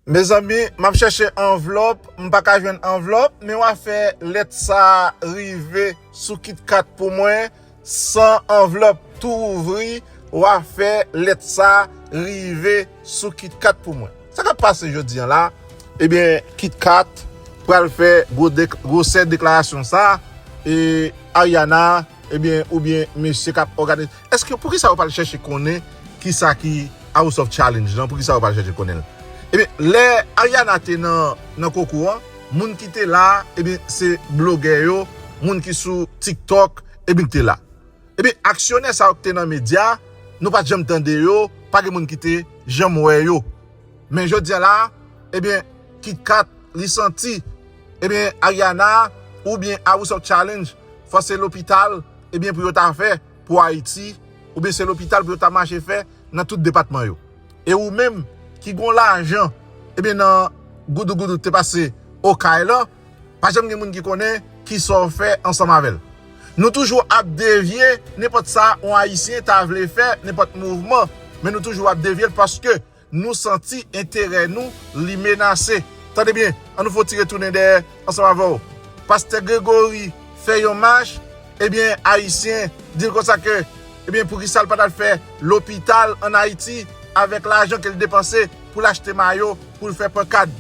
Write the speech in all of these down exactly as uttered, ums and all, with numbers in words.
Mezanmi, m ap chèche anvlòp, m pa ka jwenn anvlòp, men w a fè lèt sa a rive sou KitKat pou mwen, san anvlòp, tou ouvri, w a fè lèt sa a rive sou KitKat pou mwen. Sa k ap pase jodi a la? Ebyen, KitKat pral fè gwo dek-, gwosè deklarasyon sa a, e Ariana, ebyen, oubyen mesye k ap òganize. Èske, poukisa yo pral chèche konnen kisa ki House of Challenge lan? Poukisa yo pral chèche konnen l? Ebyen, lè Ariana te nan, nan konkou an, moun ki te la, ebyen, se blogè yo, moun ki sou TikTok, ebyen, ki te la. Ebyen, aksyonè sa yo ki te nan medya, nou pa t janm tande yo, pa gen moun ki te janm wè yo. Men jodi a la, ebyen, KitKat, li santi, ebyen, Ariana oubyen House of Challenge, fò se lopital, ebyen, pou yo ta fè pou Ayiti, oubyen se lopital pou yo ta mache fè nan tout depatman yo. E ou menm ki gon lajan, ebyen, nan goudougoudou te pase Okay lan, pa janm gen moun ki konnen kisa w fè ansanm avè l. Nou toujou ap devye nenpòt sa yon Ayisyen ta vle fè, nenpòt mouvman, men nou toujou ap devye l paske nou santi enterè nou li menase. Tande byen, an nou fè yon ti retounen dèyè ansanm avè w. Pastè Gregory fè yon mach, ebyen, Ayisyen di l konsa ke, ebyen, poukisa l pa t al fè lopital ann Ayiti avèk lajan ke l depanse pou l achte mayo, pou l fè pankad.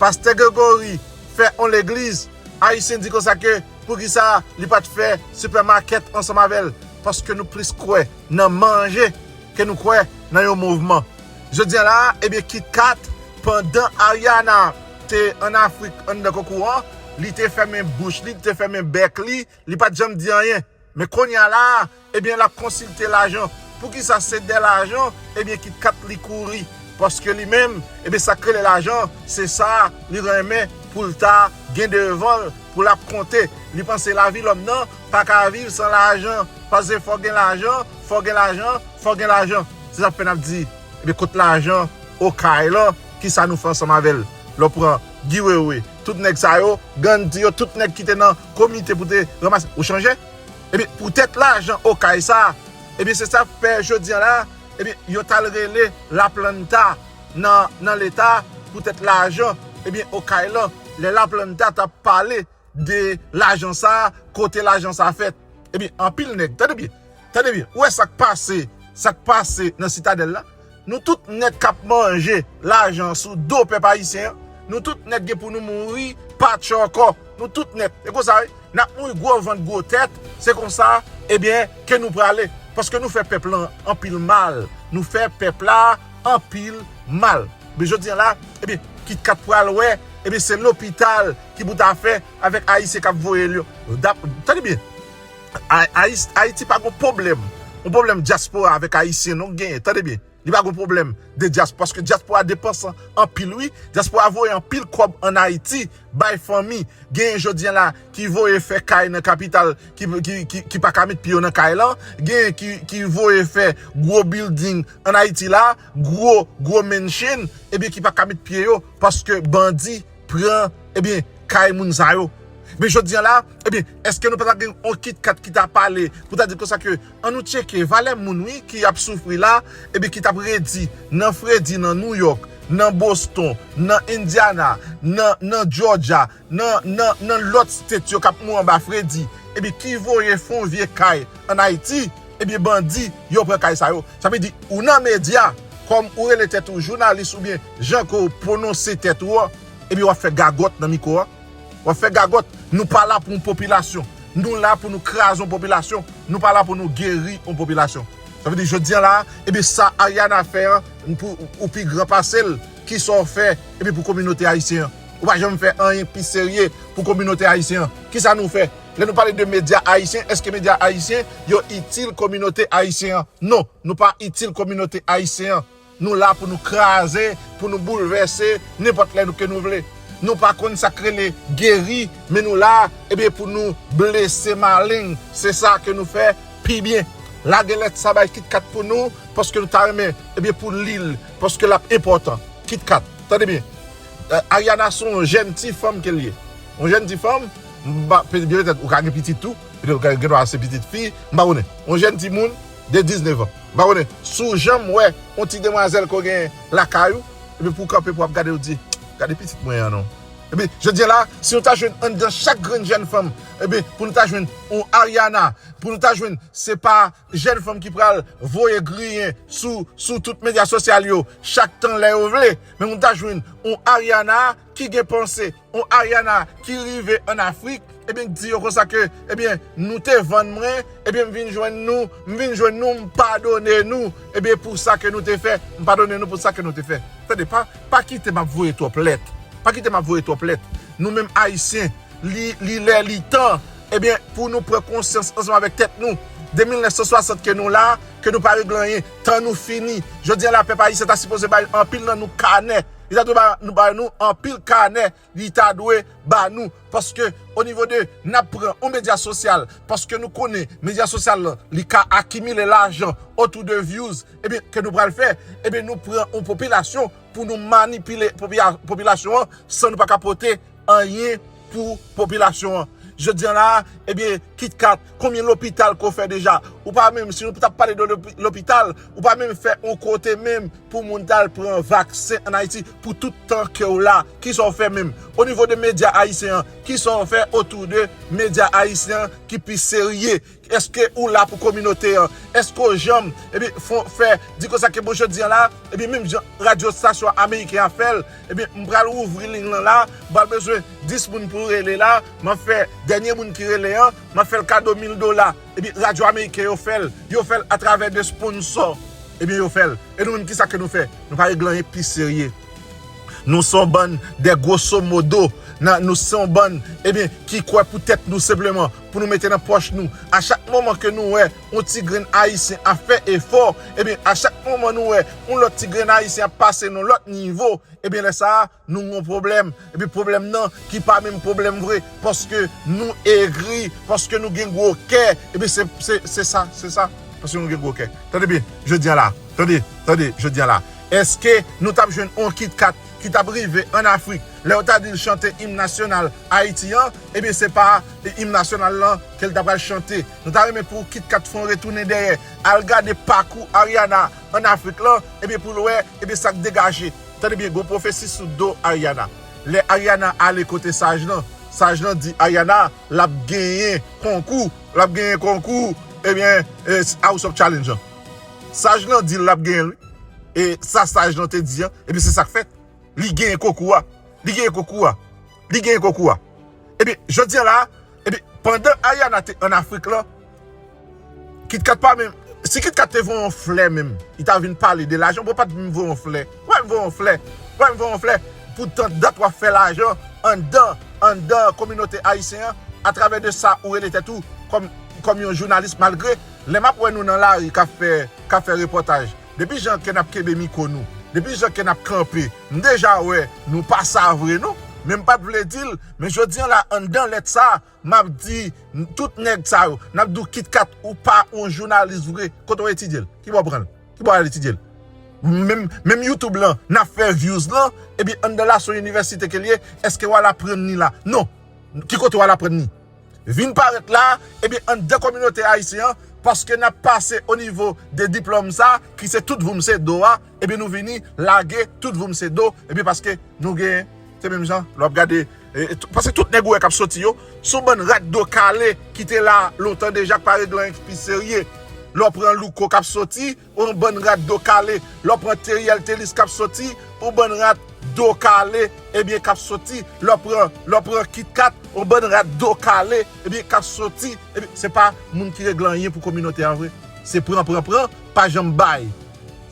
Pastè Gregory fè yon legliz, Ayisyen di konsa ke poukisa li pa t fè sipèmakèt ansanm avè l, paske nou plis kwè nan manje ke nou kwè nan yon mouvman. Jodi a la, ebyen, KitKat, pandan Ariana te ann Afrik anndan konkou an, li te fèmen bouch li, li te fèmen bèk li, li pa t janm di anyen. Men kounye a la, ebyen, l ap konsilte lajan. Poukisa se dèyè lajan, ebyen, KitKat li kouri? Paske li menm, ebyen, sa k rele lajan, se sa li renmen pou l ta gen devan l, pou l ap konte. Li panse lavi lòm nan pa ka viv san lajan. Paske fò gen lajan, fò gen lajan, fò gen lajan. Se sa k fè n ap di, ebyen, kot lajan Okay lan, kisa nou fè ansanm avè l? Lè w pran Guy Wewe, tout nèg sa yo, Gandhi yo, tout nèg ki te nan komite pou te ranmase, ou chanje? Ebyen, poutèt lajan Okay sa, ebyen, se sa k fè jodi a la, ebyen, yo t al rele Laplanta nan, nan Leta poutèt lajan, ebyen, Okay lan, lè Laplanta t ap pale de lajan sa, kote lajan sa fèt. Ebyen, anpil nèg, tande byen, tande byen, ou wè sa k pase, sa k pase nan Sitadèl la? Nou tout nèt k ap manje lajan sou do pèp ayisyen an. Nou tout nèt gen pou nou mouri pa tchòkò. Nou tout nèt. E konsa, wi, n ap mouri gwo vant, gwo tèt. Se konsa, ebyen, ke nou prale. Paske nou fè pèp lan anpil mal. Nou fè pèp la anpil mal. Men jodi a la, ebyen, KitKat pral wè, ebyen, se lopital ki pou ta fè avèk Ayisyen k ap voye l yo. Dap-, tande byen, Ay-, Ayis-, Ayiti pa gon pwoblèm. Yon pwoblèm dyaspora avèk Ayisyen non k genyen. Tande byen. Li pa gon pwoblèm de dyaspora, paske dyaspora depanse anpil, wi. Dyaspora voye anpil kòb ann Ayiti, bay fanmi. Genyen jodi a la ki voye fè kay nan kapital, ki, ki, ki, ki pa ka met pye yo nan kay lan. Genyen ki, ki voye fè gwo building ann Ayiti la, gwo, gwo mansion, ebyen ki pa ka met pye yo, paske bandi pran, ebyen, kay moun sa yo. Men jodi a la, ebyen, èske nou pa ta gen yon KitKat ki ta pale pou ta di konsa ke an nou tcheke valè moun, wi, ki ap soufri la, ebyen, ki t ap redi nan fredi nan New York, nan Boston, nan Indiana, nan, nan Georgia, nan, nan, nan lòt state yo k ap mouri anba fredi, ebyen, ki voye fè yon vye kay ann Ayiti, ebyen, bandi, yo pran kay sa yo. Sa vle di, ou nan medya, kòm ou rele tèt ou jounalis oubyen jan ke w pwononse tèt ou an, ebyen, w ap fè gagòt nan mikwo a. W ap fè gagòt. Nou pa la pou yon popilasyon. Nou la pou nou kraze yon popilasyon. Nou pa la pou nou geri yon popilasyon. Sa vle di, jodi a la, ebyen, sa Ariana fè an, pou ou pi gran pase l, kisa w fè, ebyen, pou kominote ayisyen an? Ou pa janm fè anyen pi serye pou kominote ayisyen an. Kisa nou fè? Lè nou pale de medya ayisyen, èske medya ayisyen yo itil kominote ayisyen an? Non, nou pa itil kominote ayisyen an. Nou la pou nou kraze, pou nou boulvèse nenpòt lè nou ke nou vle. Nou pa konn sa k rele geri, men nou la, ebyen, pou nou blese maleng. Se sa ke nou fè pi byen. Lage lèt sa bay KitKat pou nou, paske nou ta renmen, ebyen, pou li l, paske l ap enpòtan. KitKat, tande byen. Eh, Ariana se yon jèn ti fanm ke l ye. Yon jèn ti fanm, m pa, pe-, petèt ou ka gen pitit tou, petèt ou ka gen dwa se pitit fi, m pa konnen. Yon jèn timoun de diznèf an. M pa konnen. Si w janm wè yon ti demwazèl ke w gen lakay ou, Ebyen, pou w kanpe, pou w ap gade, ou di, "Gade pitit mwen an, non." Ebyen, jodi a la, si nou ta jwenn anndan chak grenn jèn fanm, ebyen, pou nou ta jwenn yon Ariana, pou nou ta jwenn, se pa jèn fanm ki pral voye griyen sou, sou tout medya sosyal yo, chak tan lè yo vle, men pou nou ta jwenn yon Ariana ki gen panse, yon Ariana ki rive ann Afrik, ebyen, di yo konsa ke, ebyen, nou te vann mwen, ebyen, m vin jwenn nou, m vin jwenn nou, m padone nou, ebyen, pou sa ke nou te fè, m padone nou pou sa ke nou te fè. Tande, pa, pa kite m ap voye twòp lèt. Pa kite m ap voye twòp lèt. Nou menm Ayisyen, li, li lè, li tan, ebyen, pou nou pran konsyans ansanm avèk tèt nou. De mil nèf san swasant ke nou la, ke nou pa regle anyen, tan nou fini. Jodi a la, pèp ayisyen ta sipoze bay anpil nan nou kanè. Li ta dwe ba nou, ba nou anpil kanè, li ta dwe ba nou. Paske, o nivo de, n ap pran yon medya sosyal, paske nou konnen medya sosyal lan, li ka akimile lajan otou de views, ebyen, ke nou pral fè, ebyen, nou pran yon popilasyon pou nou manipile popila-, popilasyon an san nou pa ka pote anyen pou popilasyon an. Jodi a la, ebyen, KitKat, konbyen lopital ke w fè deja? Ou pa menm, si nou t ap pale de lopi-, lopital, ou pa menm fè yon kote menm pou moun t al pran vaksen ann Ayiti pou tout tan ke w la. Kisa w fè menm? O nivo de medya ayisyen an, kisa w fè otou de medya ayisyen an ki pi serye? Èske ou la pou kominote an? Èske w janm, epi, fon, fè, di konsa ke bon jodi a la, epi menm jan radyo estasyon ameriken an fè l, epi m pral ouvri liy lan la, m pral bezwen dis moun pou rele la, m ap fè dènye moun ki rele an, m ap fè l kado mil dola. Epi radyo ameriken yo fè l, yo fè l atravè de sponsò. Ebyen, yo fè l. E nou menm, kisa ke nou fè? Nou pa regle anyen pi serye. Nou se yon bann de grosso modo. Nan, nou se yon bann, ebyen, ki kwè pou tèt nou senpleman, pou nou mete nan pòch nou. A chak moman ke nou wè yon ti grenn ayisyen ap fè efò, ebyen, a chak moman nou wè yon lòt ti grenn ayisyen ap pase nan lòt nivo, ebyen, lè sa a, nou gen yon pwoblèm. Epi pwoblèm nan, ki pa menm pwoblèm vre, paske nou egri, paske nou gen gwo kè. Epi se, se, se sa, se sa, paske nou gen gwo kè. Tande byen, jodi a la, tande, tande, jodi a la. Èske nou t ap jwenn yon KitKat ki t ap rive ann Afrik, lè yo ta di l chante im nasyonal Ayiti an, ebyen, se pa im nasyonal lan ke l ta pral chante. Nou ta renmen pou KitKat fè yon retounen dèyè, al gade pakou Ariana ann Afrik lan, ebyen, pou l wè, ebyen, sa k degaje. Tande byen, gon pwofesi sou do Ariana. Lè Ariana ale kote saj lan, saj lan di Ariana l ap genyen konkou, l ap genyen konkou, ebyen, e, House of Challenge lan. Saj lan di l l ap genyen l, wi. E sa saj lan te di an, ebyen, se sa k fèt. Li genyen konkou a. Li genyen konkou a. Li genyen konkou a. Epi, jodi a la, epi, pandan Ariana te ann Afrik lan, KitKat pa menm, si KitKat te voye yon flè menm, li ta vin pale de lajan, bon, pa t menm voye yon flè. Ou pa menm voye yon flè. Ou pa menm voye yon flè. Poutan dat w ap fè lajan anndan, anndan kominote ayisyen an, atravè de sa ou rele tèt ou kòm, kòm yon jounalis, malgre lè m ap wè nou nan lari k ap fè, k ap fè repòtaj. Depi jan ke n ap kenbe mikwo nou, depi jan ke n ap kanpe, m deja wè nou pa sa vre non. Men m pa t vle di l, men jodi a la, anndan lèt sa, m ap di, tout nèg sa yo, n ap di w KitKat, ou pa yon jounalis vre. Kote w etidye l? Ki bò w pran l? Ki bò w al etidye l? Menm, menm YouTube lan, n ap fè views lan, epi anndan la, se yon inivèsite ke l ye, èske w al aprann li la? Non. Ki kote w al aprann li? Vin parèt la, ebyen, anndan kominote ayisyen an, paske n ap pase o nivo de diplòm sa, ki se tout voum se do a, ebyen, nou vini lage tout voum se do, ebyen, paske nou gen, se menm jan, lè w ap gade, e, e, tout, paske tout nèg ou wè k ap soti yo, se yon bann rat do kale ki te la lontan deja, k pa regle anyen ki pi serye. Lè w pran Louko k ap soti, yon bann rat do kale. Lè w pran Theriel Thelus k ap soti, yon bann rat do kale, ebyen, k ap soti. Lè w pran, lè w pran KitKat, yon bann rat do kale, ebyen, k ap soti. Ebyen, se pa moun ki regle anyen pou kominote a vre. Se pran, pran, pran, pa janm bay.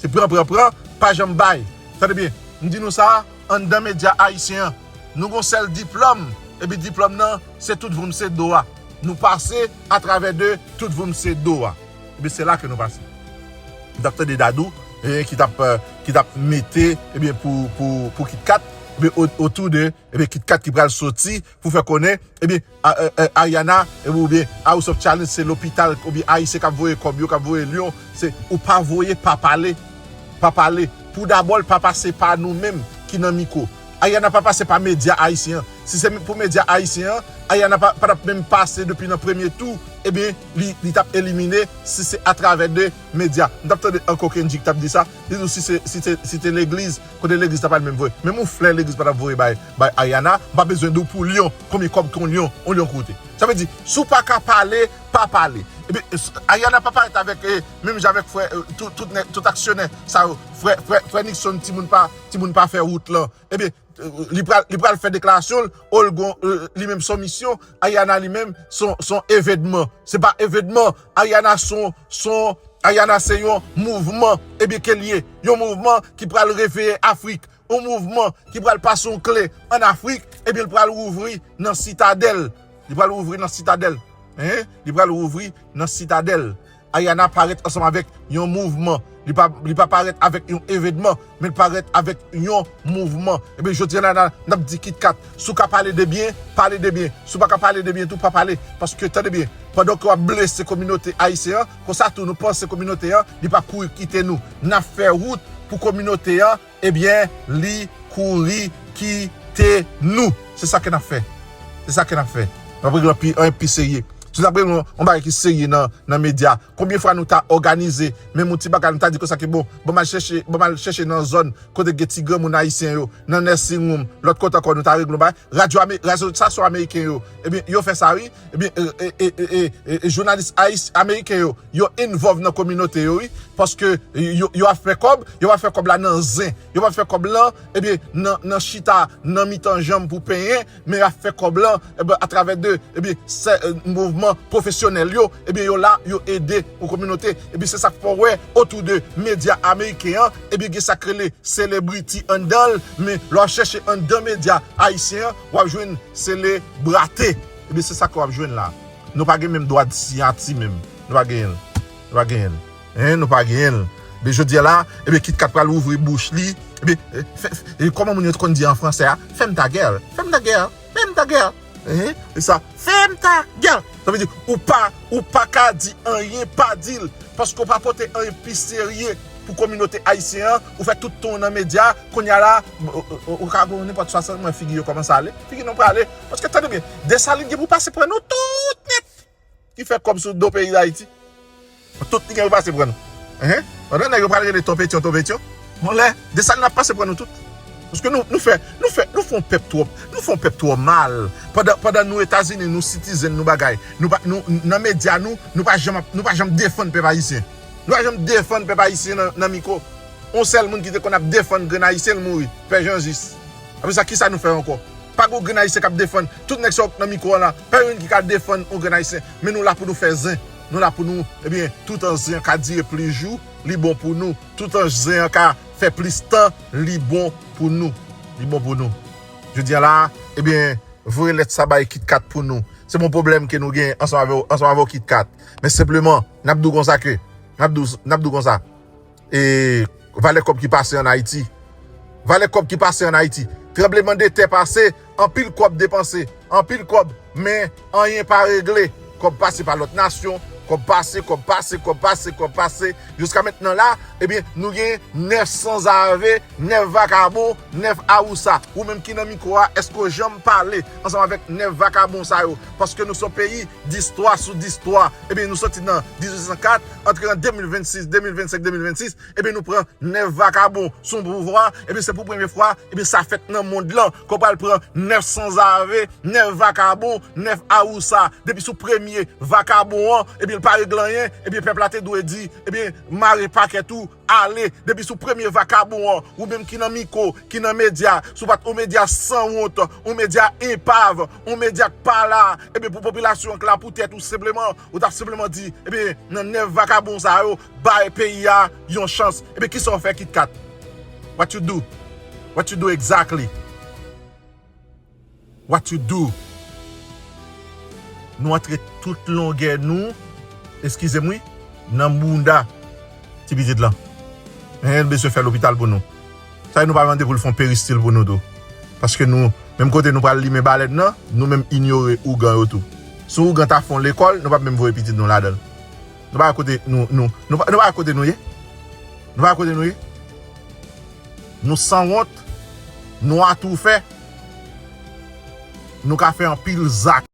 Se pran, pran, pran, pa janm bay. Tande byen, m di nou sa, anndan medya ayisyen an, nou gon sèl diplòm, epi diplòm nan, se tout voum se do a. Nou pase atravè de tout voum se do a. Ebyen, se la ke nou pase. M t ap tande Dadou, e, ki t ap, e, ki t ap mete, ebyen, pou, pou, pou KitKat, ebyen, o-, otou de, ebyen, KitKat ki pral soti pou fè konnen, ebyen, a, e, e, Ariana, e, oubyen House of Challenge, se lopital, oubyen Ayisyen k ap voye kòb yo, k ap voye lyon, se ou pa voye, pa pale, pa pale. Pou dabò, l pa pase pa nou menm ki nan mikwo. Ariana pa pase pa medya ayisyen an. Si se pou medya ayisyen an, Ariana pa, pa t ap menm pase depi nan premye tou ebyen, li, li t ap elimine si se atravè de medya. M t ap tande ankò Kendrick t ap di sa, li di si se, si se, si te legliz, kote legliz ta pral menm voye. Menm yon flè legliz pa t ap voye bay, bay Ariana, m pa bezwen di w pou lyon, konbyen kòb ke yon lyon, yon lyon koute. Sa vle di, si w pa ka pale, pa pale. Ebyen, Ariana pa parèt avèk, eh, menm jan avèk frè, eh, tout, tout, nèg, tout aksyonè sa yo, frè, frè, frè Nixon, timoun pa, timoun pa fè wout lan. Ebyen, eh, li pral, li pral fè deklarasyon l, Olgon, eh, li menm son misyon, Ariana li menm son, son evenman. Se pa evenman, Ariana son, son, Ariana se yon mouvman, ebyen ke l ye, yon mouvman ki pral reveye Afrik, yon mouvman ki pral pase yon kle an Afrik, ebyen l pral wouvri nan Sitadèl. Li pral wouvri nan Sitadèl. Hein? Li pral wouvri nan Sitadèl. Ariana parèt ansanm avèk yon mouvman. Li pa, li pa parèt avèk yon evenman, men l parèt avèk yon mouvman. Ebyen, jodi a la, n a, n ap di Kit Kat, si w ka pale de byen, pale de byen. Si w pa ka pale de byen tou, pa pale. Paske, tande byen, pandan ke w ap blese kominote ayisyen an, konsa tou nou panse kominote an, li p ap kouri kite nou. N ap fè wout pou kominote an, ebyen, li kouri kite nou. Se sa ke n ap fè. Se sa ke n ap fè. N ap regle anpi, anyen pi serye. Si n ap regle yon, yon bagay ki serye nan, nan medya, konbyen fwa nou ta òganize, menm yon ti bagay, nou ta di konsa ke bon, bon, m al chèche, bon, m al chèche nan zòn kote gen ti granmoun ayisyen yo, nan nursing home, lòt kote ankò, nou ta regle yon bagay. Radyo Ame-, radyo estasyon ameriken yo, ebyen, yo fè sa, wi. Ebyen, e, e, e, e, e, e, jounalis ayis-, ameriken yo, yo involve nan kominote yo, wi. Paske yo, yo ap fè kòb, yo pa fè kòb la nan zen. Yo pa fè kòb lan, ebyen, nan, nan chita, nan mitan janm pou penyen, men y ap fè kòb lan, ebyen, atravè de, ebyen, sè, eh, mouvman pwofesyonèl yo, ebyen, yo la, yo ede yon kominote. Ebyen, se sa k fè w wè, otou de medya ameriken an, ebyen, gen sa k rele celebrity anndan l, men lè w ap chèche anndan medya ayisyen an, w ap jwenn selebrate. Ebyen, se sa ke w ap jwenn la. Nou pa gen menm dwa de siyati menm. Nou pa genyen l. Nou pa genyen l. Hein, nou pa genyen l. Men jodi a la, ebyen, Kit Kat pral ouvri bouch li. Ebyen, eh, fè, fè, eh, kòman moun yo te konn di an fransè a? Fèm ta gèl. Fèm ta gèl. Fèm ta gèl. Hein? E sa, fèm ta gèl. Sa vle di, ou pa, ou pa ka di anyen, pa di l. Paske w pa pote anyen pi serye pou kominote ayisyen an. Ou fè tout tan w nan medya. Kounye a la, ou, ou, ou ka gen nenpòt swasant mwa figi yo kòmanse ale. Figi nou prale. Paske, tande byen, Desalin gen pou pase pran nou tout nèt. Ki fè kòb sou do peyi Dayiti. Tout li gen pou pase pran nou. Hein? Pandan nèg yo pral rele Ton Petyon, Ton Petyon. Yon lè, Desalin ap pase pran nou tout. Paske nou, nou fè, nou fè, nou fè yon pèp twò, nou fè yon pèp twò mal. Pandan, pandan nou Etazini, nou citizen, nou bagay. Nou pa, nou, nan medya nou, nou pa janm ap, nou pa janm defann pèp ayisyen. Nou pa janm defann pèp ayisyen nan, nan mikwo. Yon sèl moun ki te konn ap defann grenn ayisyen, l mouri. Pè Jan Jis. Apre sa, kisa nou fè ankò? Pa gen yon grenn ayisyen k ap defann. Tout nèg sa yo k nan mikwo an la, pa youn ki ka defann yon grenn ayisyen. Men nou la pou nou fè zen. Nou la pou nou, ebyen, toutan zen an ka dire plis jou, li bon pou nou. Toutan zen an ka fè plis tan, li bon pou nou. Li bon pou nou. Jodi a la, ebyen, voye lèt sa bay Kit Kat pou nou. Se pa yon pwoblèm ke nou gen ansanm avè w, ansanm avè w Kit Kat. Men senpleman, n ap di w konsa ke, n ap di w, n ap di w konsa, e valè kòb ki pase ann Ayiti. Valè kòb ki pase ann Ayiti. Tranblemanntè pase, anpil kòb depanse, anpil kòb, men anyen pa regle. Kòb pase pa lòt nasyon, kòb pase, kòb pase, kòb pase, kòb pase. Jiska mentnan la, ebyen, nou gen nèf sanzave, nèf vakabon, nèf awousa. Ou menm ki nan mikwo a, èske w janm pale ansanm avèk nèf vakabon sa yo? Paske nou se yon peyi distwa sou distwa. Ebyen, nou soti nan dizuit san kat, antre an de mil vennsis, de mil vennsenk, de mil vennsis, ebyen, nou pran nèf vakabon sou pouvwa, ebyen, se pou premye fwa, ebyen, sa fèt nan mond lan, ke w pral pran nèf sanzave, nèf vakabon, nèf awousa. Depi sou premye vakabon an, ebyen, l pa regle anyen, ebyen, pèp la te dwe di, ebyen, mare pakèt ou, ale. Depi sou premye vakabon an, ou menm ki nan mikwo, ki nan medya, si w pa t yon medya sanwont, yon medya enpav, yon medya k pa la, ebyen, pou popilasyon an k la pou tèt ou senpleman, ou t ap senpleman di, ebyen, nan nèf vakabon sa yo, bay peyi a yon chans. Ebyen, kisa w fè, Kit Kat? What you do? What you do exactly? What you do? Nou antre tout longè nou, eskize m wi, nan bounda ti pitit lan. Hein, l bezwen fè lopital pou nou. Sa nou pa mande pou l fè yon peristil pou nou tou. Paske nou, menm kote nou pral limen balèn nan, nou menm inyore ougan yo tou. Si ougan ta fè yon lekòl, nou p ap menm voye pitit nou ladan l. Nou pa wè kote nou, nou, nou pa, nou pa wè kote nou ye? Nou pa wè kote nou ye? Nou sanwont, nou atoufè, nou ka fè anpil zak.